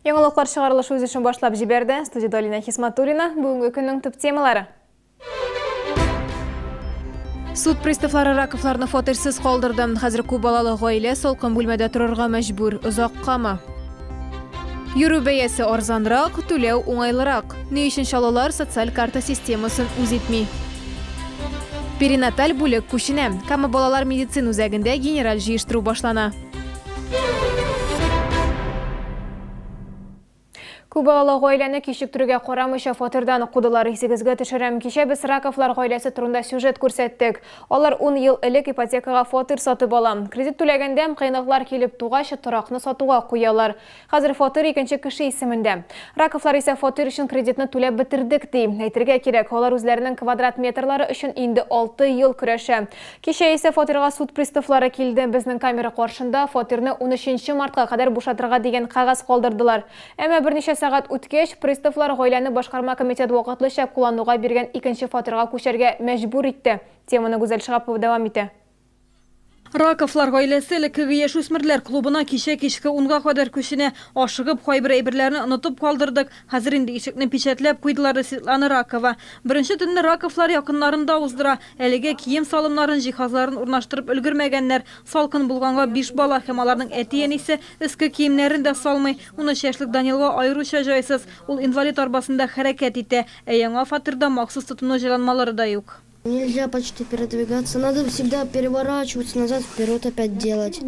Яңалыклар чыгарылышы үз эшен башлап җибәрде. Студиядә Алина Хисматуллина. Бүгенге көннең төп темалары. Суд приставлары Раковларны фатирсыз калдырды. Хәзер күп балалы гаилә салкын бүлмәдә торырга мәҗбүр. Озаккамы? Йөрү бәясе арзанрак, түләү уңайлырак. Ни өчен чаллылар социаль карта системасын үз итми? Перинаталь бүлек күченә. Кама балалар медицина үзәгендә генераль җыештыру башлана. Күп балалы гаиләне кичектерүгә карамыйча фатирдан кудылар. Исегезгә төшерәм, кичә без Раковлар гаиләсе турында сюжет күрсәттек. Алар ун ел элек ипотекага фатир сатып ала. Кредит түләгәндә кыенлыклар килеп тугач, торакны сатуга куялар. Хәзер фатир икенче кеше исемендә. Раковлар исә фатир өчен кредитны түләп бетердек, ди. Әйтергә кирәк, алар үзләренең квадрат метрлары өчен инде алты ел көрәшә. Кичә исә фатирга суд приставлары килде. Безнең камера каршында фатирны унөченче мартка кадәр бушатырга дигән кәгазь калдырдылар. Әмма берничә сәгать үткәч, приставлар гаиләне башкарма комитет вакытлыча куллануга биргән икенче фатирга күчәргә мәҗбүр итте. Теманы Гүзәл Шиһапова дәвам итә. Раковлар гаиләсе элеккеге яшүсмерләр клубына кичә кичке унга кадәр күченә. Ашыгып, кайбер әйберләрне онытып калдырдык. Хәзер инде ишекне пичәтләп куйдылар, ди Светлана Ракова. Беренче төнне Раковлар якыннарында уздыра. Әлегә кием-салымнарын, җиһазларын урнаштырып өлгермәгәннәр. Салкын булганга биш бала һәм аларның әти-әнисе өске киемнәрен дә салмый. 13 яшьлек Данилга аеруча җайсыз. Ул инвалид арбасында хәрәкәт итә. Ә яңа фатирда махсус тотыну җайланмалары да юк. Нельзя почти передвигаться, надо всегда переворачиваться назад, вперед опять делать.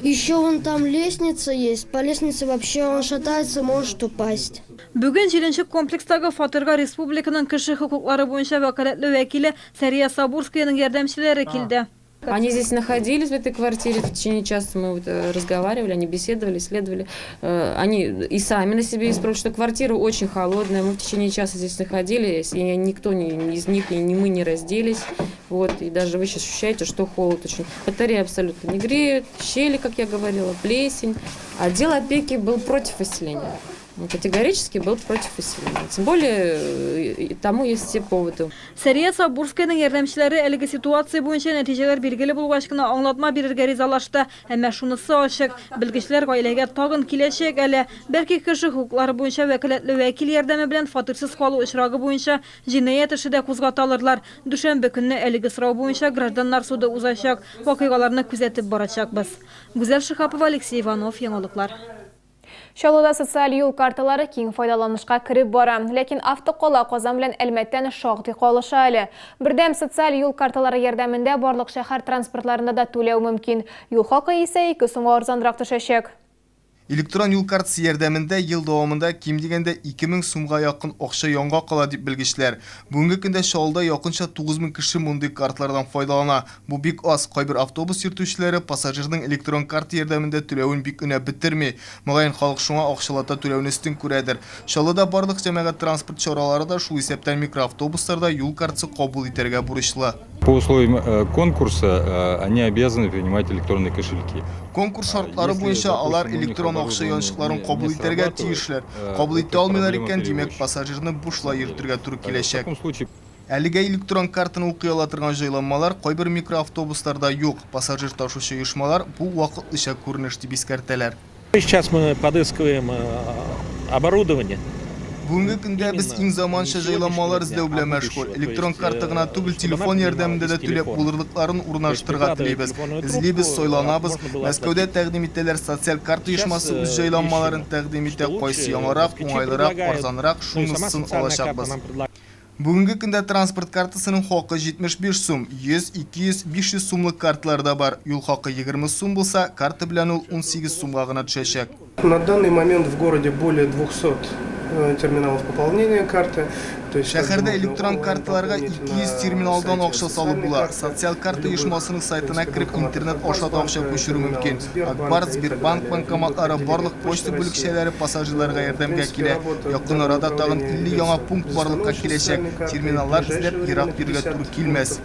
Еще вон там лестница есть, по лестнице вообще он шатается, может упасть. Бүген җиденче комплекстагы фатирга республиканың кеше хокуклары буенча вәкаләтле вәкиле Сәрия Сабурскаяның ярдәмчеләре килде. Они здесь находились, в этой квартире, в течение часа мы вот э, разговаривали, они беседовали, исследовали. Э, они и сами на себе испробовали, что квартира очень холодная. Мы в течение часа здесь находились, и никто ни из них, ни мы не разделись. Вот, и даже вы сейчас ощущаете, что холод очень. Батарея абсолютно не греют, щели, как я говорила, плесень. Отдел опеки был против выселения. Он категорически был против выселения. Тем более, э, тому есть все поводы. Сәрия Сабурскаяның ярдәмчеләре әлеге ситуация буенча нәтиҗәләр билгеле булгач кына аңлатма бирергә ризалашты. Әмма шунысы ачык, белгечләр гаиләгә тагын киләчәк әле. Бәлки кеше хокуклары буенча вәкаләтле вәкил ярдәме белән фатирсыз калу очрагы буенча җинаять эше дә кузгата алырлар. Дүшәмбе көнне әлеге сорау буенча гражданнар суды узачак. Вакыйгаларны күзәтеп барачакбыз. Гүзәл Шиһапова, Алексей Иванов, Яңалыклар. Чаллыда социаль юл карталары киң файдаланышка кереп бара. Ләкин автокала Казан белән Әлмәттән шактый калыша әле. Бердәм социаль юл карталары ярдәмендә барлык шәһәр транспортларында да түләү мөмкин. Юл хакы исә 2 сумга арзанрак төшәчәк. Электрон юл картасы ярдәмендә ел дәвамында ким дигәндә 2000 сумга якын акча янга кала, дип белгечләр. Бүгенге көндә Чаллыда якынча 9000 кеше мондый карталардан файдалана. Бу бик аз, кайбер автобус йөртүчеләре пассажирның электрон карта ярдәмендә түләвен бик өнәп бетерми. Мөгаен, халык шуңа акчалата түләүне өстен күрәдер. Чаллыда барлык җәмәгать транспорт чаралары да, шул исәптән микроавтобуслар да юл картасы кабул итәргә бурычлы. По условиям конкурса они обязаны принимать электронные кошельки. Конкурс шартлары буенча алар электрон акча янчыкларын кабул итәргә тиешләр. Кабул итә алмыйлар икән, димәк, пассажирны бушлай йөртергә туры киләчәк. Әлегә электрон картаны укый ала торган җайланмалар кайбер микроавтобусларда юк. Пассажир ташучы оешмалар бу вакытлыча күренеш дип искәртәләр. Сейчас мы подыскиваем оборудование. Бүгенге көндә без иң заманча җайланмалар эзләү белән мәшгуль. Электрон карта гына түгел, телефон ярдәмендә дә түләп булырлыкларын урнаштырырга телибез. Эзлибез, сайланабыз. Мәскәүдә тәкъдим итәләр, социаль карта оешмасы үз җайланмаларын тәкъдим итә, кайсы яңарак, уңайлырак, арзанрак, шунысын алачакбыз. Бүгенге көндә транспорт картасының хакы 75 сум, 100, 200, 500 сумлык карталар да бар. Юл хакы 20 сум булса, карта белән ул 18 сумга гына төшәчәк. На данный момент в городе более 200 терминалов пополнения карты. Шәһәрдә электрон карталарга 200 терминалдан акча салып була. Социаль карта оешмасының сайтына кереп интернет аша да акча күчерү мөмкин. Ак Барс, Сбербанк банкоматлары, барлык почта бүлекчәләре пассажирларга ярдәмгә килә. Якын арада тагын 50 яңа пункт барлыкка киләчәк, терминаллар эзләп ерак йөрергә туры килмәс.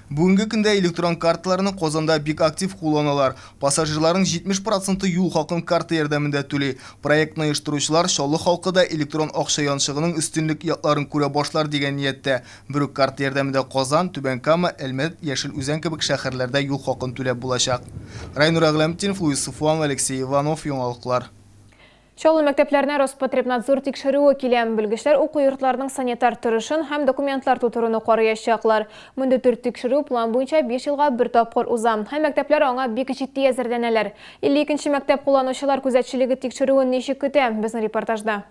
Бүгенге көндә электрон карталарны Казанда бик актив кулланалар. Пассажирларның 70 проценты юл хакын карта ярдәмендә түли. Проектны оештыручылар Чаллы халкы да электрон акча янчыгының өстенлек якларын күрә башлар дигән нияттә. Бер үк карта ярдәмендә Казан, Түбән Кама, Әлмәт, Яшел Үзән кебек шәһәрләрдә юл хакын түләп булачак. Райнур Әгъләметдинов, Луис Сафуанов, Алексей Иванов, Яңалыклар. Чаллы мәктәпләренә Роспотребнадзор тикшерүе килә. Белгечләр уку йортларының санитар торышын һәм документлар тутыруны карыячаклар. Мондый төр тикшерү план буенча биш елга бер тапкыр уза. Һәм мәктәпләр аңа бик җитди әзерләнәләр. 52 нче мәктәп кулланучылар күзәтчелеге тикшерүен ничек көтә? Безнең репортажда.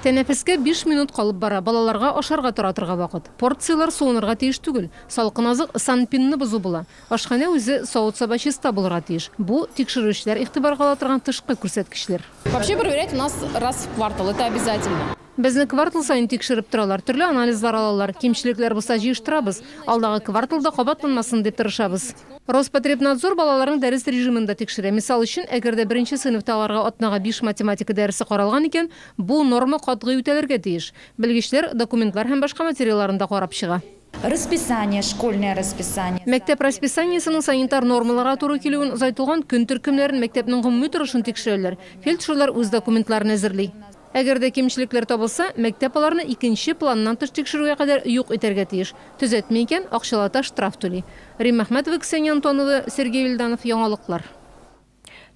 Тәнәфескә биш минут калып бара, балаларга ашарга таратырга вакыт. Порцияләр суынырга тиеш түгел. Салкын азык СанПиНны бозу була. Ашханә үзе, савыт-саба чиста булырга тиеш. Бу, тикшерүчеләр игътибарга ала торган тышкы күрсәткечләр. Вообще проверять у нас раз в квартал, это обязательно. Безне квартал саен тикшереп торалар, төрле анализлар алалар. Кимчелекләр булса, җыештырабыз. Алдагы кварталда кабатланмасын дип тырышабыз. Роспотребнадзор балаларның дәрес режимын да тикшерә. Мисал өчен, әгәр дә беренче сыйныфта аларга атнага биш математика дәресе каралган икән, бу норма катгый үтәлергә тиеш. Белгечләр документлар һәм башка материалларын да карап чыга. Расписание, школьное расписание. Мәктәп расписаниесенең санитар нормаларга туры килүен, озайтылган көн төркемнәрен, мәктәпнең гомуми торышын тикшерәләр. Фельдшерлар үз документларын әзерли. Әгәр дә кимчелекләр табылса, мәктәп аларны икенче планнан тыш тикшерүгә кадәр юк итәргә тиеш. Төзәтми икән, акчалата штраф түли. Римма Әхмәтова, Ксения Антонова, Сергей Вильданов, Яңалыклар.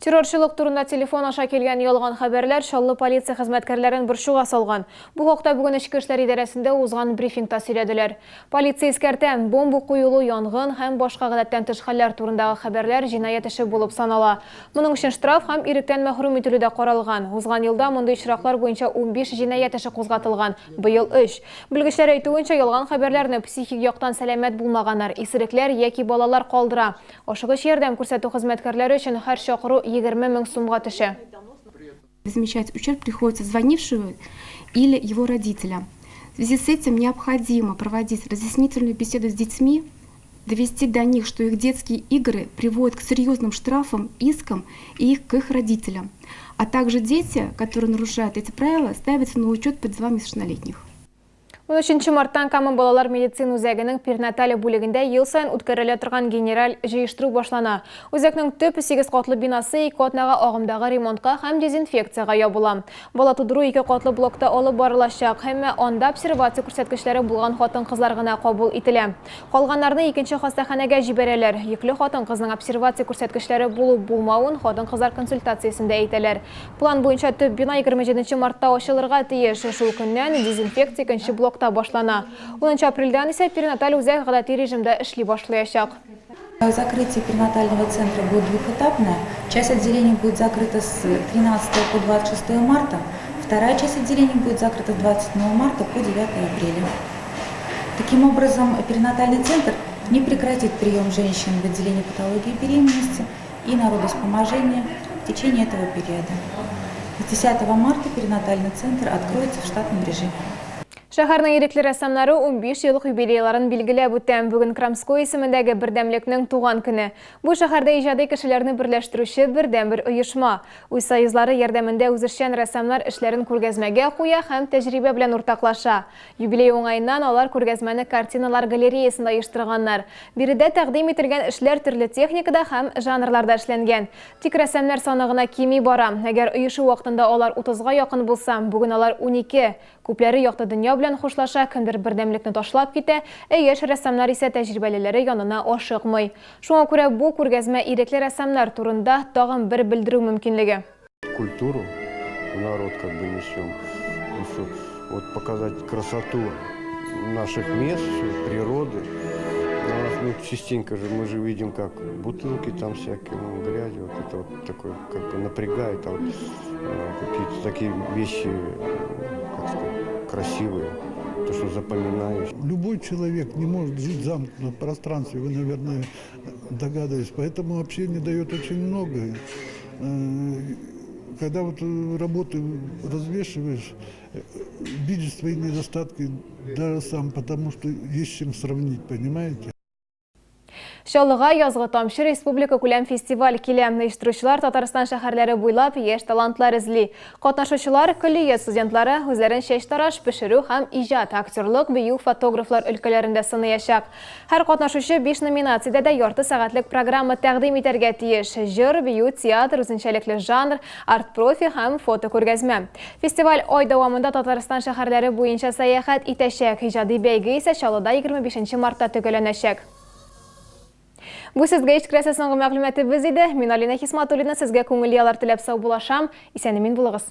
Террорчылык турында телефон аша килгән ялган хәбәрләр Чаллы полиция хезмәткәрләрен борчуга салган. Бу хакта бүген Эчке эшләр идарәсендә узган брифингта сөйләделәр. Полиция искәртә, бомба куелу, янгын һәм башка гадәттән тыш хәлләр турындагы хәбәрләр җинаять эше булып санала. Моның өчен штраф һәм иректән мәхрүм ителү дә каралган. Узган елда мондый очраклар буенча 15 җинаять эше кузгатылган, быел, өч. Белгечләр әйтүенчә, ялган хәбәрләрне психик яктан сәламәт булмаганнар, исерекләр яки балалар калдыра. Ашыгыч ярдәм күрсәтү хезмәткәрләре өчен һәр чакыру 20 мең сумга төшә. Возмещать ущерб приходится звонившему или его родителям. В связи с этим необходимо проводить разъяснительную беседу с детьми, довести до них, что их детские игры приводят к серьезным штрафам, искам и их, к их родителям. А также дети, которые нарушают эти правила, ставятся на учет по делам несовершеннолетних. 13 марттан Кама балалар медицина үзәгенең перинаталь бүлегендә ел саен үткәрелә торган генераль җыештыру башлана. Үзәкнең төп 8 катлы бинасы ике атнага агымдагы ремонтка һәм дезинфекциягә ябыла. Бала тудыру ике катлы блокта алып барылачак, әмма анда обсервация күрсәткечләре булган хатын-кызлар гына кабул ителә. Калганнарны икенче хастаханәгә җибәрәләр. Йөкле хатын-кызның обсервация күрсәткечләре булу-булмавын хатын-кызлар консультациясендә әйтәләр. План буенча төп бина 27 мартта ачылырга тиеш. Шул көннән дезинфекция икенче блокта башлана. Унынчы апрельдән исә перинаталь үзәк гадәти режимда эшли башлаячак. Закрытие перинатального центра будет двухэтапное. Часть отделений будет закрыта с 13 по 26 марта, вторая часть отделений будет закрыта с 27 марта по 9 апреля. Таким образом, перинатальный центр не прекратит прием женщин в отделении патологии беременности и народовспоможения в течение этого периода. С 10 марта перинатальный центр откроется в штатном режиме. Шәһәрнең ирекле рәссамнары 15 еллык юбилейларын билгеләп үтә. Бүген Крамской исемендәге бердәмлекнең туган көне. Бу шәһәрдә иҗади кешеләрне берләштерүче бердәнбер оешма. Үз союзлары ярдәмендә үзешчән рәссамнар эшләрен күргәзмәгә куя һәм тәҗрибә белән уртаклаша. Юбилей уңаеннан алар күргәзмәне картиналар галереясында оештырганнар. Биредә тәкъдим ителгән эшләр төрле техникада һәм жанрларда эшләнгән. Тик рәссамнар саны гына кими бара. Әгәр оешу вакытында алар утызга якын булса, бүген алар 12. Күпләре якты дөнья белән хушлаша, кемдер бердәмлекне ташлап китә, ә яшь рәссамнар исә тәҗрибәлеләре янына ашыкмый. Шуңа күрә бу күргәзмә ирекле рәссамнар турында тагын бер белдерү мөмкинлеге. Культуру в народ как бы несем. Ну, что, вот показать красоту наших мест, природы. У нас, ну, частенько же мы же видим, как бутылки там всякие, ну, грязи, вот это вот такое как бы напрягает, а вот э, какие-то такие вещи, как сказать, красивые, то, что запоминаешь. Любой человек не может жить в замкнутом пространстве, вы, наверное, догадываетесь, поэтому общение дает очень многое. Э, когда вот э, работы развешиваешь, э, видишь свои недостатки даже сам, потому что есть чем сравнить, понимаете? Чаллыга язгы тамчы республика күләм фестиваль килә. Оештыручылар Татарстан шәһәрләре буйлап яшь талантлар эзли. Катнашучылар көллият студентлары үзләрен чәчтараш, пешерү һәм иҗат, актерлык, бию, фотографлар өлкәләрендә сыныячак. Һәр катнашучы биш номинациядә дә ярты сәгатьлек программа тәкъдим итәргә тиеш, җыр, бию, театр, үзенчәлекле жанр, арт-профи һәм фотокүргәзмә. Фестиваль ай дәвамында Татарстан шәһәрләре буенча сәяхәт итәчәк. Иҗади бәйге исә Чаллыда 25 нче мартта төгәлләнәчәк. Бу сезгә ишеттерәсе соңгы мәгълүматыбыз иде. Мин Алина Хисматуллина сезгә күңелле яллар теләп саубуллашам. Исән-имин булыгыз.